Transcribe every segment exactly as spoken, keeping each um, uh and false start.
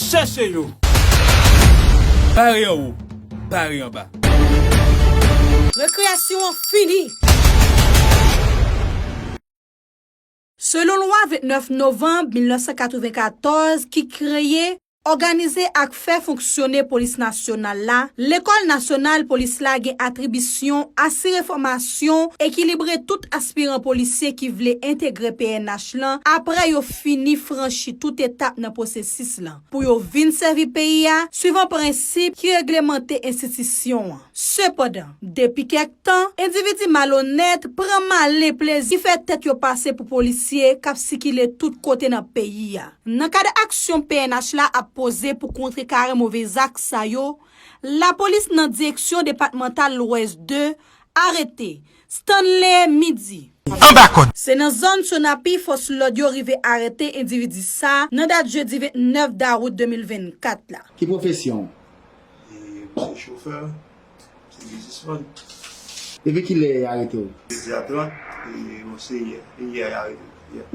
Chèche yo. Bare anwo, bare anba. Rekreyasyon an fini. Selon lwa vennèf novanm mil nèf san katrevenkatòz ki kreye, òganize ak fè fonksyone Polis Nasyonal la, Lekòl Nasyonal Polis la gen atribisyon asire fòmasyon, ekilibre tout aspiran polisye ki vle entegre P N H lan apre yo fini franchi tout etap nan pwosesis lan, pou yo vin sèvi peyi a, swivan prensip ki reglemante enstitisyon an. Sepandan, depi kèk tan, endividi malonèt pran malen plezi fè tèt yo pase pou polisye k ap sikile tout kote nan peyi a. Nan kad aksyon P N H la ap poze pou kontrekare move zak sa yo, lapolis nan direksyon depatmantal Lwès de arete Stanley Midi. Anba kòd. Se nan zòn Sonapi fòs lòd yo rive arete endividi sa nan dat jedi vennèf dawout de mil vennkat la. Ki pwofesyon w? E, m se chofè, m se biznismann. Depi kilè y arete w? Jodi a trant, e, bon, se yè. E yè y arete m. Yè.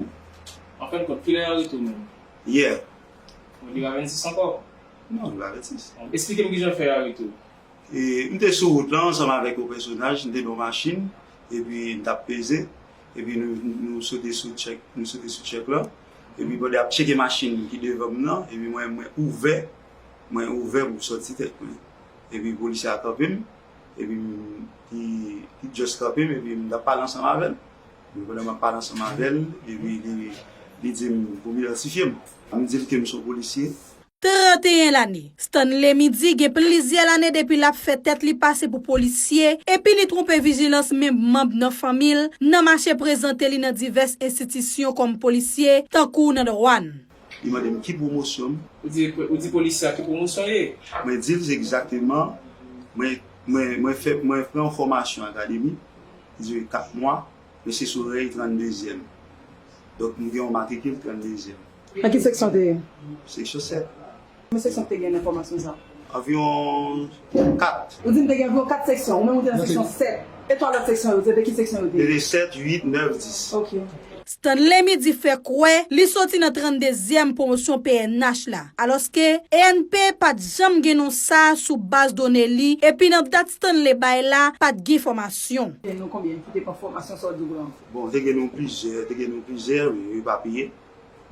An fen de kont, kilè y arete w menm? Yè. Bon, li pa vennsis ankò? Non, li pa vennsis. Bon, esplike m kijan fè y arete w. E, m te sou wout lan ansanm avèk yon pèsonaj, m te nan yon machin, epi m t ap peze, epi nou, nou sote sou tchèk, nou sote sou tchèk lan, epi pandan y ap tcheke machin ki devan m nan, epi mwen, mwen ouvè, mwen ouvè pou m sòti tèt mwen. Epi polisye a kanpe m, epi m, li, li just kanpe m, epi m t ap pale ansanm avè l. Epi pandan m ap pale ansanm avè l, epi li, li di m pou m idantifye m. M di l ke m se yon polisye. Tranteyen lane, Stanley Midi gen plizyè lane depi l ap fè tèt li pase pou polisye, epi li twonpe vijilans menm manm nan fanmi l nan mache prezante li nan divès enstitisyon kòm polisye, tankou nan dwàn. Li mande m ki pwomosyon m. Ou di, ou di polisye a ki pwomosyon l ye? Mwen di l se egzakteman, mwen, mwen, mwen fè, mwen pran yon fòmasyon akademik ki dire kat mwa, men se sou rèy tranndezyèm. Donk, m gen yon matrikil tranndezyèm. Nan ki seksyon w te ye? Seksyon sèt. Konbyen seksyon ki te gen nan fòmasyon sa? Anviwon kat. Ou di m te gen anviwon kat seksyon, ou menm ou te nan seksyon sèt. E twa lòt seksyon yo, se de ki seksyon yo te ye? Yo te sèt, uit, nèf, dis. Ok. Stanley Midi fè kwè li soti nan tranndezyèm pwomosyon P N H la, alòske E N P pa t janm gen non sa sou baz done li, epi nan dat Stanley bay la, pa t gen fòmasyon. Te gen nou konbyen ki te pran fòmasyon sa w di w lan? Bon, te gen nou plizyè, te gen nou plizyè, wi, epapiye.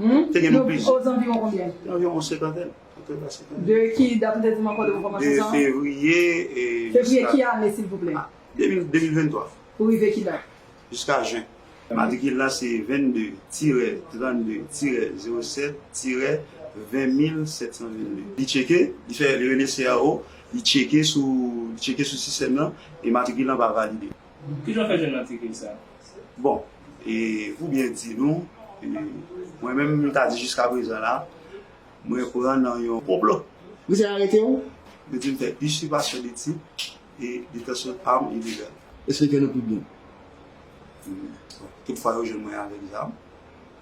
Hmm? Te gen nou plizyè. Ozanviwon konbyen? Anviwon senkantèn. Senkantèn. De ki dat ou te di m ankò de fòmasyon sa? De fevriye e... Fevriye ki ane, silvouplè? De mil, de mil venntwa. Pou rive ki dat? Jiska jen. Matrikil la se vennde tirè trannde tirè zewo sèt tirè ven mil sèt san vennde. Li tcheke, li fè, li rele C R O, li tcheke sou, li tcheke sou sistèm nan, e matrikil lan pa valide. Kijan w fè jwenn matrikil sa? Bon, e pou byen di nou, e mwen menm, m ka di jiska prezan la, mwen pran nan yon konplo. Misye arete w? Yo di m fè usurpation de titre e détention d'arme illégale. Esplike nou pi byen. Toutfwa, yo jwenn mwen avèk zam,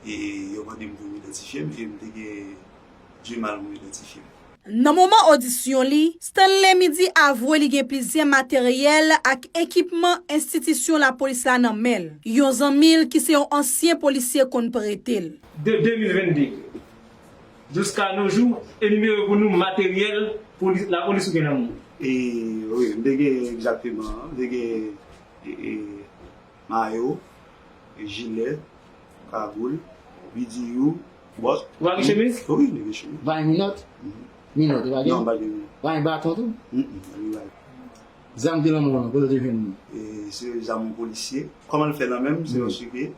e yo mande m pou m idantifye m, e m te gen dimal pou m idantifye m. Nan moman odisyon li, Stanley Midi avwe li gen plizyè materyèl ak ekipman enstitisyon lapolis la nan men l. Yon zanmi l ki se yon ansyen polisye konn prete l. De de mil vennde jiska nos jours, enimere pou nou materyèl polis, lapolis ou gen nan men w. E, wi, m te gen egzakteman, m te gen, e, e, mayo, e, jilè, kagoul, bidiyou, bòt. Ou pa gen chemiz? Wi, m te gen chemiz. Ou pa gen minòt? Mhm. Minòt, ou pa gen? Non, m pa gen minòt. Ou pa gen baton tou? Mm, mm, pa gen baton. Zam ki nan men w lan, kote w te jwenn li? E, se zam yon polisye. Kòman l fè nan men m? Se paske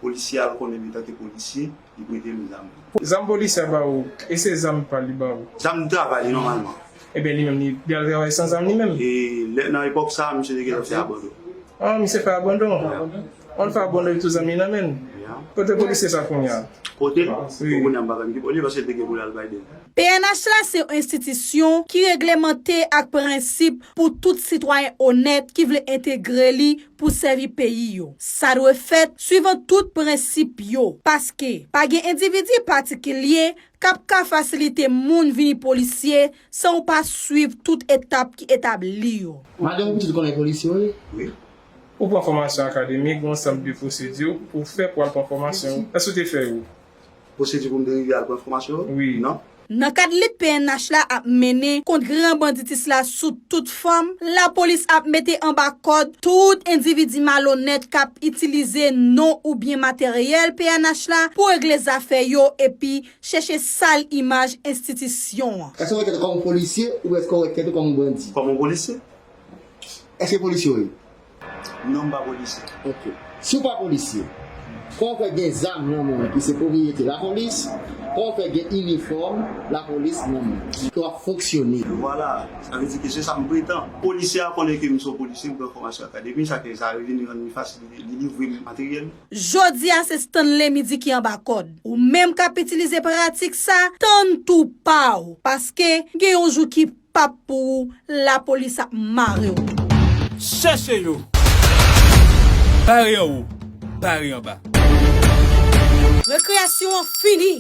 polisye a, l konnen m antanke polisye, li prete m zam. Zam polisye a ba ou, e se zam pa l li ba ou? Zam travay li nòmalman. Ebyen, li menm, li, li al travay san zam li menm? E lè, nan epòk sa a, misye te gentan fè abandon. Ah, misye fè abandon? Wi. An l fè abandon, li tou zam li nan men l? Wi. Kote polisye sa kounye a? Kote l? Wi. Kounye a, m pa konn ki bò li, paske l te gen pou l al Biden. P N H la se yon enstitisyon ki reglemante ak prensip pou tout sitwayen onèt ki vle entegre li pou sèvi peyi yo. Sa dwe fèt swivan tout prensip yo, paske pa gen endividi patikilye k ap ka fasilite moun vini polisye san w pa swiv tout etap ki etabli yo. Madanm ou pitit ou konnen polisye yo ye? Wi. Ou pran fòmasyon akademik, gen yon ansanm de pwosedi pou w fè pou w al pran fòmasyon. Èske w te fè yo? Pwosedi pou m te rive al pran fòmasyon? Wi. Non. Nan kad lit P N H la ap mennen kont gran banditis la sou tout fòm, lapolis ap mete anba kòd tout endividi malonèt k ap itilize non oubyen materyèl P N H la pou regle zafè yo epi chèche sal imaj enstitisyon an. Èske w wè tèt ou kòm yon polisye oubyen èske w wè tèt ou kòm yon bandi? Kòm yon polisye. Èske polisye w ye? Non, m pa polisye. Ok. Si w pa polisye, kòman w fè gen zam nan men w ki se pwopriyete lapolis? Kòman w fè gen inifòm lapolis nan men w? Ki w ap fonksyone? Vwala, sa vle di ke se sa m pretan. Polisye a konnen ke m se yon polisye, m pran fòmasyon akademik, sa ke sa vin rann li fasilite, li livre m materyèl. Jodi a se Stanley Midi ki anba kòd. Ou menm k ap itilize pratik sa, tann tou pa w, paske gen yon jou ki p ap pou ou, lapolis ap mare w. Chèche yo. Bare anwo, bare anba. Rekreyasyon an fini.